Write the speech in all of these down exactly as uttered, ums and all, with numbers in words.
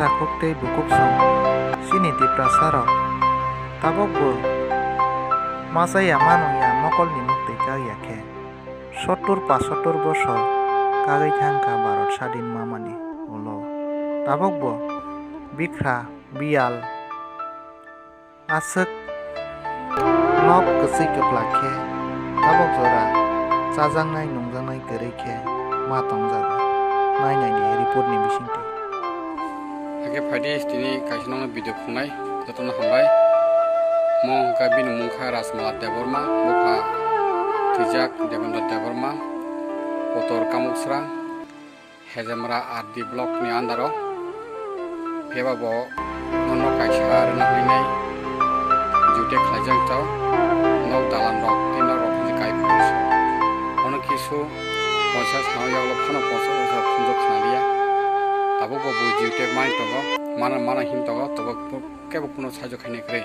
Takhuk tei bukhuk song chini Tiprasa rok tabuk bo machaya manwya mokolni muktwi kagya khe sottur pasottur bosor kagwi thangkha Bharat sadin mamani ulo. Tabuk bo bikhra, biyal, aswk nok kwchwi kwplak khe tabuk jora chajaknai nungjaknai kwrwi khe ma tongjago. Nainai di report ni bisingtwi. Hakhe phaidi tini kaisa nokno video phungnai jotono hambai. Mo wngkha bini mung kha Rajmala Debbarma, bupha thwijak Debendra Debbarma, kotor Kamuksra, Hejamra R D block ni under o. Phiya ba bo nono kaisa rwna hwnwi nai duty khlaijak chao, nok dalan rok tei nok rok hwnwi kai phuru se. Ono kisu ponchas thang yaklo phano ponchas bosor phunjak khna liya. Tabuk bo bo duty mani tongo, mana mana hin tongo, tabuk kebo kuno saijo khainai kwrwi.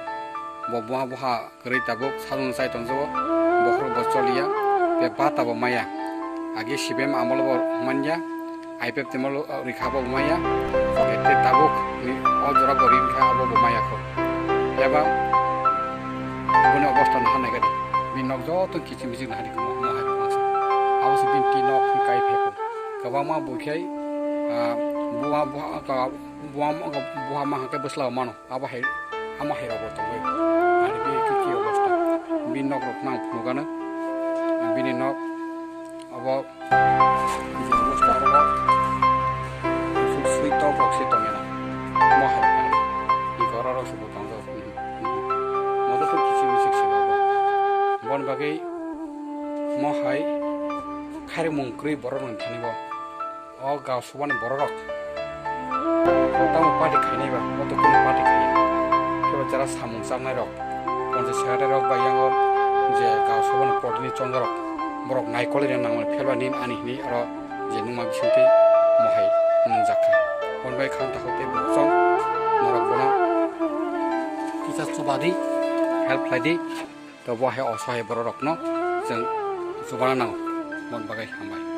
Bo buha buha kwrwi tabuk sajwkno chai tongjago, bokhorok bo choliya, bebak tabuk maya. Agi C P M amolo bo manya, I P F T amolo rikha bo maya, tei tabuk ni o jora bo ri wngkha abo bo maya kho. Eba boni obostha naha nai gadi, bini nok joto kiching miching naha di khe mo hai rok masa. Abo se bini tin nok ni kai phe kho. Kwbangma bo khe, ah, buha, buha, buha, buha ma hwnkhe bwsla mano. Abo hai, amo hai rok bo tongwi. Ani bini khe ki obostha? Bini nok rok nang phunukgano. Bini nok abo je obostha abo sui tok rok se tongena. Mo hai rok ani. I gora rok se bo tongjak. Mo joto kiching miching se bo. Bon bagwi mo hai khairokmung kwrwi borok rok thani bo. O gaosubani bororok tamo party khainai ba, o to kunu party khaiya. Kebo jara samung chaknai rok, ponchayat secretary rok bai yango je gaosubani party ni chongjak rok, borok naikolwi rw nangmani phelba nin ani hini oro je nungma bisingtwi mohai nungjak kha. Hwnbai khang takhuk tei bukhuk song norok bono kisa chubadi, help khlaidi. To bo hai osohai bororokno chwng chubana nango, mon bagwi hambai.